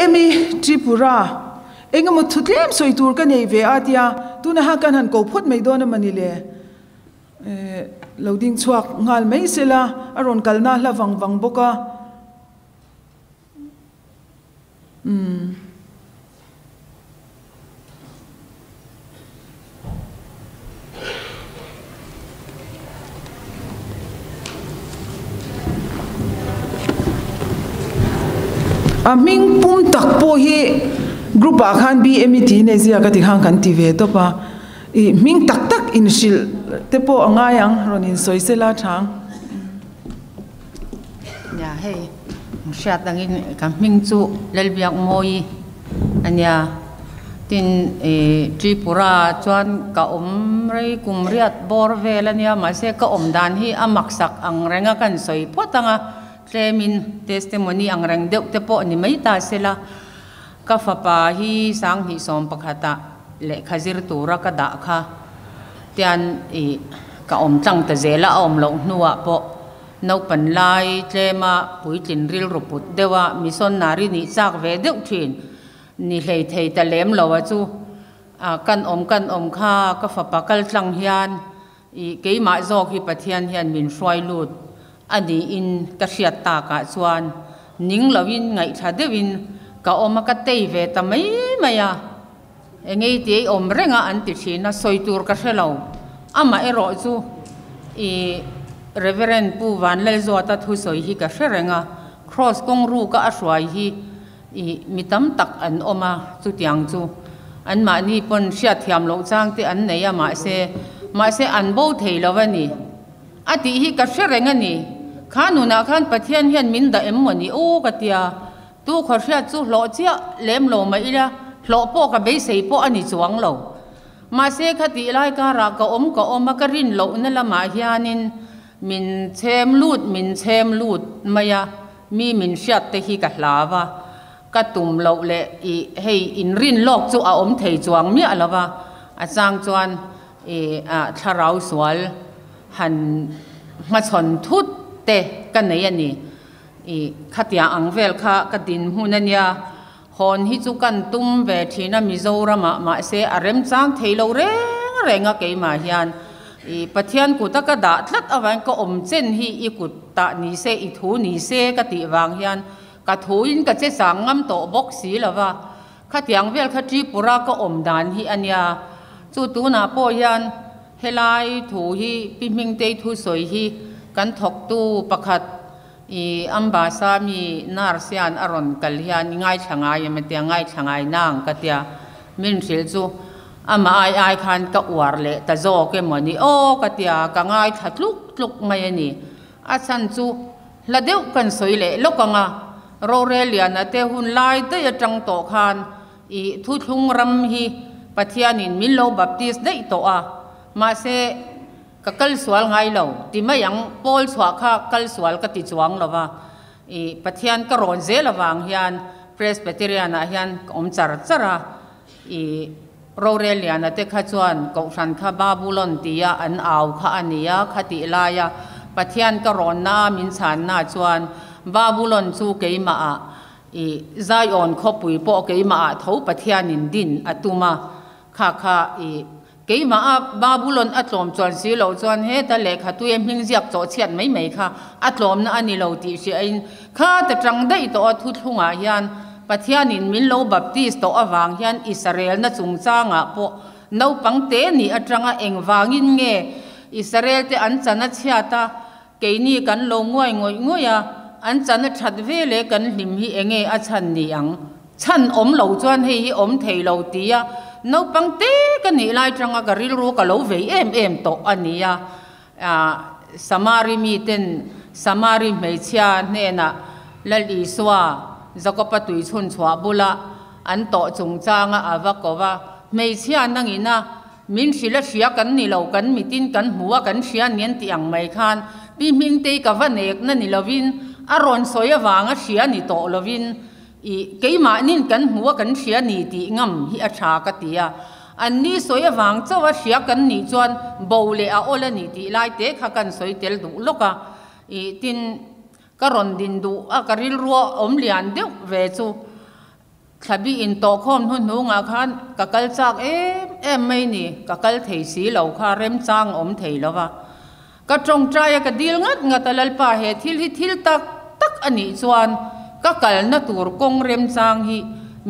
BME Tripura engemaw thu tlem sawi tur ka nei ve a tia tuna ha kan han ko phawt mai dawn a mawni le. Lo ding chhuak nghal mai sela a rawn kalna hla vang vang bawk a. Umm. A hming pum tak pawh hi group ah khan BME tih nei zia ka ti khan kan ti ve tawp a, ih hming tak tak inhrilh te pawh a ngai ang rawn insawi sela thang. Nia hei hriat angin ka hming chu Lalbiakmawi a nia tin ih Tripura chuan ka awm rei kum riat bawr vel a nia mahse ka awm dan hi a maksak ang reng a kan sawi phawt ang a tlemin testimony ang reng deuh te pawh ni mai ta sela ka fapa hi sanghnih sawm pakhatah lehkha zir tura ka dah kha tian ih ka awm tlang ta zel a a awm loh hnuah pawh. Naupan lai tlema puitlin rilru put deuh a, missionary nih chak ve deuh thin ni hlei thei ta lem lo a chu kan awm kan awm kha ka fapa kal tlang hian ih keimah zawk hi Pathian hian min hruai lut a niin ka hriat takah chuan ning loin ngaihthla deuhin ka awm a ka tei ve ta mai mai a engei tih ei awm reng a an ti thin a sawi tur ka hre lo amah erawh chu ih Reverend Pu Vanlalzuata thusawi hi ka hre reng a Cross kawng ruka a hruai hi ih mi tam tak an awm a chutiang chu anmahni pawn hriatthiam loh chang te an nei a mahse mahse an bo thei lo a ni a tih hi ka hre reng a ni kha nunah khan Pathian hian min dah em maw ni aw ka tia Tu khawhriat chu hlawh chiah lem lo mah ila, hlawh pawh ka beisei pawh a ni chuang lo. Mahse khatih lai karah ka awm ka awm a, ka rin lohna lamah hianin min chhem lut min chhem lut mai a, mi min hriat te hi ka hlau a, ka tum loh leh ih hei inrin lawk chu a awm thei chuang miah lo va, a chang chuan ih thlarau sual han hmachhawn thut te ka nei a ni. I khatiang ang vel kha ka dinhmun a nia, hawn hi chu kan tum ve thin a Mizoramah mahse a remchang thei lo reng reng a keimah hian i Pathian kuta ka dah tlat avangin ka awm chen hi i kut tah ni se i thu ni se ka tih vang hian ka thuin ka che chang ngam tawh bawk si lo va, khatiang vel kha Tripura ka awm dan hi a nia, chu tunah pawh hian Helai thu hi Pi Hmingtei thusawi hi kan thawktu pakhat i Ambasa mi nurse hian a rawn kal hian i ngaithla ngai em a tia, ngaithla ngai nang ka tia, min hrilh chu amah ai ai khan ka uar leh ta zawk emaw ni aw ka tia, ka ngaithla tluk tluk mai a ni. A chhan chu hla deuh kan sawi leh lawk ang a, Roreliana te hun lai daih atang tawh khan I thuthlung ram hi Pathianin min lo baptist daih tawh a, mahse ka kal sual ngai lo ti mai ang, Paul chhuah kha kal sual ka ti chuang lo va, i Pathian ka rawn zel avang hian Presbyterian ah hian ka awm char char a, i rorel liana te kha chuan Kohhran kha Babulon tia an au kha a ni a, khatih laia Pathian ka rawnna a min chhanna chuan Babulon chu keimah ah I Zion khawpui pawh keimah ah tho Pathianin din a tum a, kha kha i keimah a Babulon a tlawm chuan si loh chuan heta lehkha tuia hming ziak chawh chhiat mai mai kha a tlawmna a ni lo tih hriah in kha ta tang daih tawh a thuthlungah hian Pathianin min lo baptist tawh avang hian Israelna chungchangah pawh naupang te nih atanga engvangin nge Israel te an chan a chhiat a Keini kan lo nguai ngawih ngawih a, an chan a that ve leh kan hlim hi enge a chhan ni ang? Chhan awm lo chuan hei hi awm thei lo ti a, naupang te ka nih lai tanga ka rilru ka lo vei em em tawh a ni a. Samari miten Samari hmeichhia hnenah Lal Isua Jakoba tui chhun chhuah bula an tawh chungchanga a va ko va, hmeichhia nangina Min hrilh a hria kan ni lo, kan mitin kan hmu a kan hria ni an tih ang mai khan Pi Hmingtei ka va nekna ni lovin a rawn sawi avanga hria ni tawh lovin ih keimahnin kan hmu a kan hria ni tih ngam hi a tha ka ti a. An ni sawi avang chauh a hria kan nih chuan bo leh a awl a ni tih lai te kha kan sawi tel duh lawk a ih tin ka rawn din duh a ka rilru a awm lian deuh ve chu. Thlabi in tawh khawm hnuhnungah khan ka kal chak em em mai ni, ka kal thei si lo kha remchang a awm thei lo va. Ka tawngtai a ka dil ngat ngat a Lalpa he thil hi thil tak tak a nih chuan ka kalna tur kawng remchang hi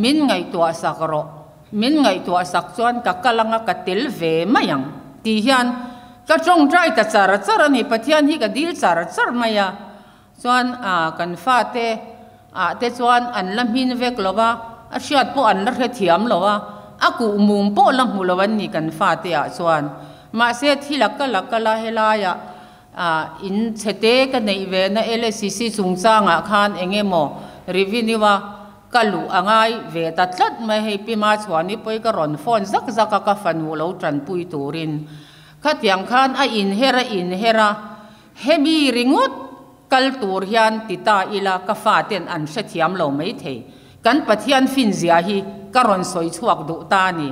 min ngaihtuah sak rawh, min ngaihtuah sak chuan ka kal anga ka tel ve mai ang tih hian ka tawngtai ta char char a ni, Pathian hi ka dil char char mai a. Chuan kan fate ah te chuan an la hmin vek lo va, a hriat pawh an la hrethiam lo a, a kuh mum pawh la hmu lo an ni kan fate ah chuan. Mahse thil a kal a kal a helaiah in chhete ka neih ve na LSCC chungchangah khan eng emaw revenue a ka luh a ngai ve ta tlat mai hei Pi Machhuani pawh hi ka rawn phone zak zak a ka fanu lo tanpui turin. Khatiang khan a inher a inher a. Hemi ringawt kal tur hian ti ta ila ka faten an hrethiam lo maithei. Kan Pathian finzia hi ka rawn sawi chhuak duh ta a ni.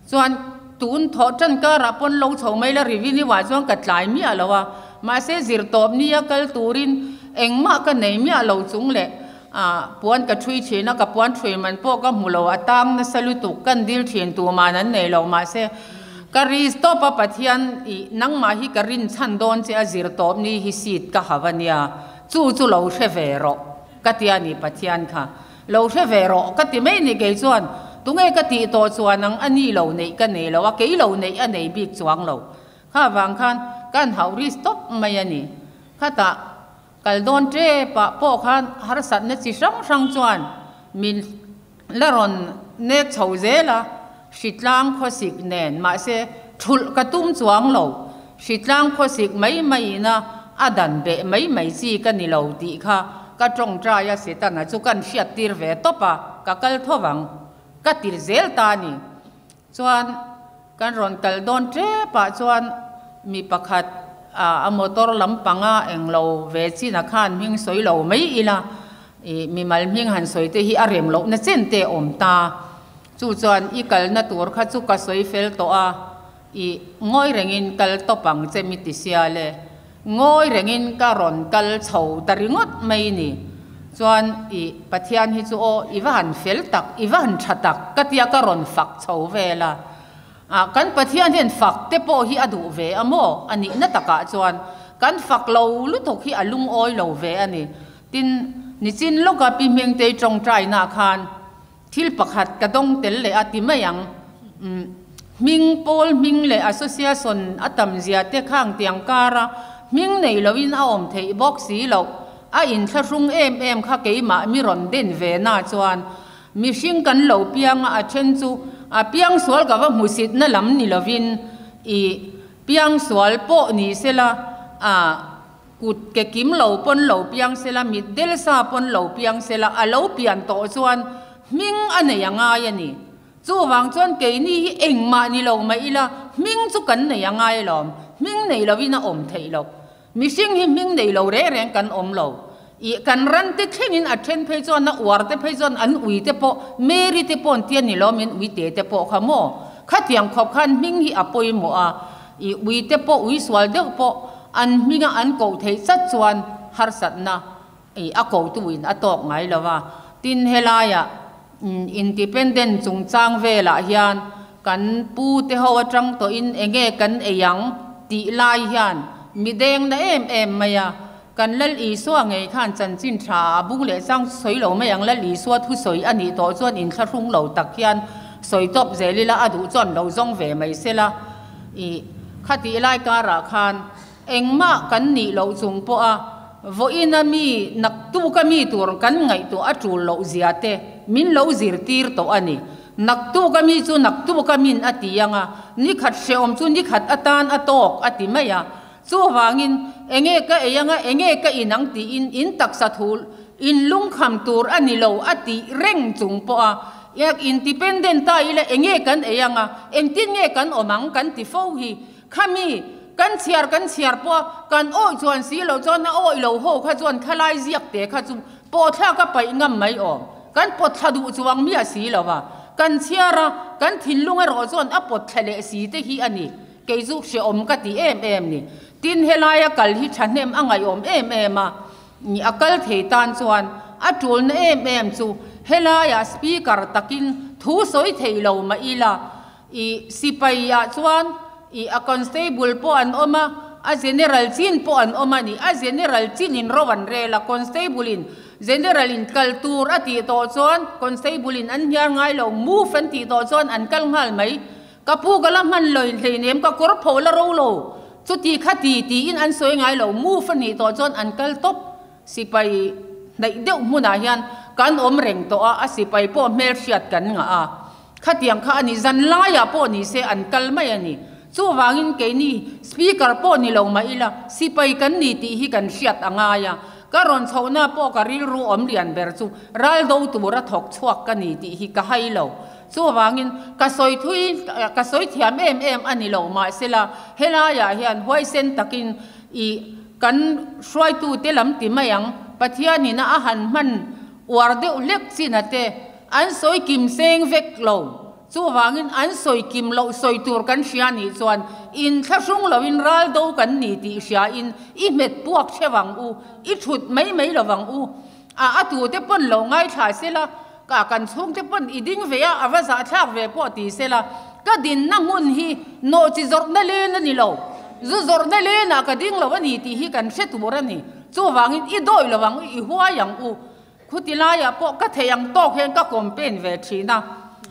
Chuan tun thawh tan karah pawn lo chho mai la revenue ah chuan ka tlai miah lo a, mahse zirtawp nia kal turin engmah ka nei miah lo chung leh puan ka thui thin a, ka puan thui man pawh ka hmu lo, a tang nasa lutuk, kan dil thin tuman an nei lo, mahse ka ri stop a Pathian ih nangmah hi ka rin chhan dawn che a zir tawp ni hi seat ka ha va nia, chu chu lo hre ve rawh ka ti a ni Pathian kha lo hre ve rawh ka ti mai ni kei chuan tunge ka tih tawh chuan ang a ni lo neih ka nei lo a kei lo neih a nei bik chuang lo kha vang khan kan hauh ri stop mai a ni khatah Kal dawn tepah pawh khan harsatna chi hrang hrang chuan min la rawn nek chho zel a, hritlang khawsik nen mahse thulh ka tum chuang lo, hritlang khawsik mai maiin a a dan beh mai mai chi ka ni lo tih kha ka tawngtai a Setana chu kan hriattir ve tawp a, ka kal tho vang ka ti zel ta a ni. Chuan kan rawn kal dawn tepah chuan mi pakhat a motor lampanga englo ve chin a khan hming sawi lo mai ila ih mimal hming han sawi te hi a rem lohna chen te a awm ta. Chu chuan i kalna tur kha chu ka sawi fel tawh a, ih ngawi rengin kal tawp ang che mi ti sia le. Ngawi rengin ka rawn kal chho ta ringawt mai ni. Chuan i Pathian hi chu aw i va han fel tak, i va han tha tak ka tia ka rawn fak chho vel a. Ah kan Pathian hian fak te pawh hi a duh ve a maw? A nihna takah chuan kan fak lo lutuk hi a lungawi lo ve a ni. Tin, nichin lawka Pi Hmingtei tawngtainaah khan Thil pakhat ka dawng tel leh a ti mai ang. Umm hming pawl hming leh association a tam zia te khang tiang kara hming nei loin a awm theih bawk si loh. A inthlahrung em em kha keimah mi rawn den ve na chuan mihring kan lo piang a a then chu a piangsual ka va hmusitna lam ni lovin i piangsual pawh ni sela a Kut ke kim lo pawn lo piang sela, mit del sa pawn lo piang sela, a lo pian tawh chuan hming a nei a ngai a ni. Chuvang chuan keini hi engmah ni lo mah ila, hming chu kan nei a ngai alawm. Hming nei lovin a awm theih loh. Mihring hi hming nei lo reng reng kan awm lo. Ih, kan ran te thlengin a then phei chuan a uar te phei chuan an ui te pawh, Mary te pawh an tia ni lo, min ui te te pawh kha maw? Khatiang khawp khan hming hi a pawimawh a. Ih, ui te pawh, ui sual deuh pawh an hminga an koh theih chat chuan harsatna ih a kotu in a tawk ngai lo a. Tin, helaiah Independent chungchang velah hian kan pu te ho atang tawhin enge kan ei ang tih lai hian mi dengna em em mai a. Kan Lal Isua ngei khan chanchin tha a bung leh chang sawi lo mai ang Lal Isua thusawi a nih tawh chuan inthlahrung lo tak hian sawi tawp zel ila a duh chuan lo zawng ve mai sela. Ih, khatih lai karah khan engmah kan nih loh chung pawha vawiina mi naktuka mi tur kan ngaihtuah a tul loh zia te min lo zirtir tawh a ni. Naktuka mi chu naktuka min a ti ang a, nikhat hrehawm chu nikhat atan a tawk a ti mai a. Chuvangin, enge ka ei anga enge ka in ang tiin in taksa thu in lungkham tur a ni lo a tih reng chung pawh a, yak independent ta ila enge kan ei anga engtin nge kan awm ang kan ti fo hi khami kan chhiar kan chhiar pawh a kan awih chuan si loh chuan a awih lo ho kha chuan thlalai ziak te kha chu pawhthlak a paih ngam mai awm kan pawt thla duh chuang miah si lo a kan chhiar a kan thinlung erawh chuan a pawt thla leh si te hi a ni. Kei chu hrehawm ka ti em em ni. Tin, helaia kal hi thahnem a ngaihawm em em a, a kal thei tan chuan a tulna em em chu Helaiah Speaker takin thu sawi thei lo mah ila, i sipaiah chuan i a constable pawh an awm a, a general chin pawh an awm a ni. A general chinin ro an rel a, constable in general in kal tur a tih tawh chuan constable in an hniar ngai lo, move an tih tawh chuan an kal nghal mai. Ka pu ka la hman lo in hleinem ka kawr pho la ro lo, chuti kha ti tiin an sawi ngai lo, move a nih tawh chuan an kal tawp. Sipai hnaih deuh hmunah hian kan awm reng tawh a, a sipai pawh hmelhriat kan ngah a, khatiang kha a ni, zan laiah pawh ni se an kal mai a ni. Chuvangin keini Speaker pawh ni lo mah ila, sipai kan ni tih hi kan hriat a ngai a, ka rawn chhohna pawh ka rilru awm lian ber chu ral do tura thawk chhuak ka ni tih hi ka hai lo. Chuvangin ka sawi thui, ka sawi thiam em em a ni lo mahsela helaiah hian huaisen takin i Kan hruaitute lam ti mai ang, Pathianin a han hman uar deuh hlek chin a te, an sawi kim seng vek lo. Chuvangin an sawi kim loh sawi tur kan hria nih chuan inthlahrung loin ral do kan ni tih hriain i hmet puak theuh ang u, i thut mai mai lo vang u. A a tute pawn lo ngaithla sela, ka kan chhungte pawn i ding ve a, a va zahthlak ve pawh ti sela, ka dinna hmun hi nawhchi zawrhna len a ni lo, zu zawrhna lenah ka ding lo a ni tih hi kan hre tur a ni. Chuvangin i dawi lo ang u, i huai ang u. Khuti laiah pawh ka thei ang tawk hian ka campaign ve thin a,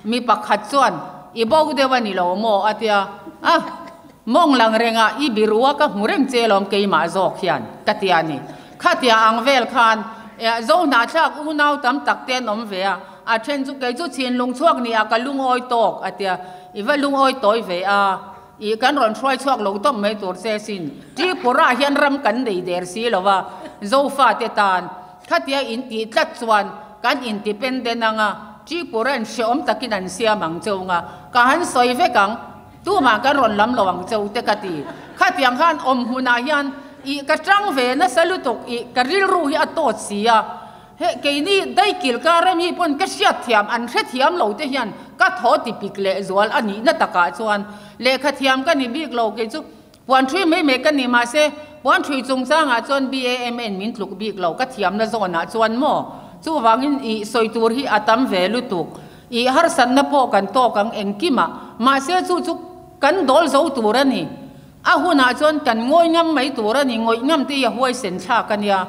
mi pakhat chuan i bo deuh a ni lo maw a tia, a mawng lang rengah i biru a ka hmu reng che lawm keimah zawk hian ka ti a ni. Khatia ang vel khan zo hnahthlak unau tam tak te an awm ve a, a then chu kei chu chhin lung chhuak ni ah ka lungawi tawk a tia, i va lungawi tawi ve a, i kan rawn hruai chhuak lo tawp mai tur che sin, Tripura hian ram kan nei der si lo va, Zofa te tan khatia in tih tlat chuan kan independent anga Tripura in hreawm takin an siam ang cheu nga, ka han sawi vek ang. Tumah kan rawn lam lo ang cheu te ka ti. Khatiang khan awm hmunah hian ih ka tang ve nasa lutuk ih ka rilru hi a tawt si a. He keini daikil kar ami pawn ka hriatthiam an hrethiam lo te hian ka thaw ti pik leh zual a nihna takah chuan lehkha thiam ka ni bik lo kei chu puan thui mai mai ka ni mahse puan thui chungchangah chuan BAMN min tluk bik lo ka thiamna zawnah chuan maw chuvangin ih sawi tur hi a tam ve lutuk. I harsatna pawh kan tawk ang engkimah, mahse chu chu kan dawl zo tur a ni. A hunah chuan kan ngawi ngam mai tur a ni, ngawih ngam te hi a huaisen thlak a nia.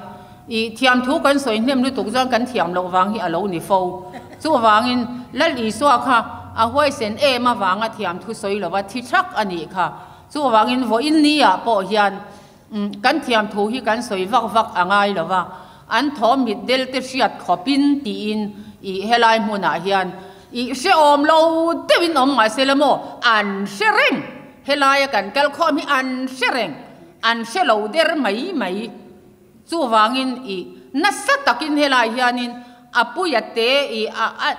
I thiamthu kan sawi hnem lutuk chuan kan thiam loh vang hi a lo ni fo. Chuvangin Lal Isua kha a huaisen em avanga thiamthu sawi lova thi thak a nih kha. Chuvangin vawiin ni-ah pawh hian Kan thiamthu hi kan sawi vak vak a ngai lo va, an thawm mit del te hriat khawpin tiin i helai hmunah hian i hrehawm lo deuhin awm ngai se la maw, an hre reng, helaia kan kal khawm hi an hre reng, an hre lo der mai mai. Chuvangin i nasa takin helai hianin a puia te i a a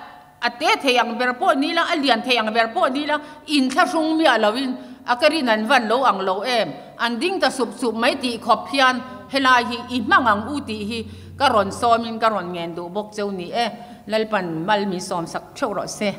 A te thei ang ber pawh ni la, a lian thei ang ber pawh ni la, inthlahrung miah loin a ka rin an van lo ang lo em, an ding ta sup sup mai tih khawp hian helai hi i hmang ang u tih hi ka rawn sawmin ka rawn ngen duh bawk cheu ni e, Lalpan mal min sawmsak theuh rawh se.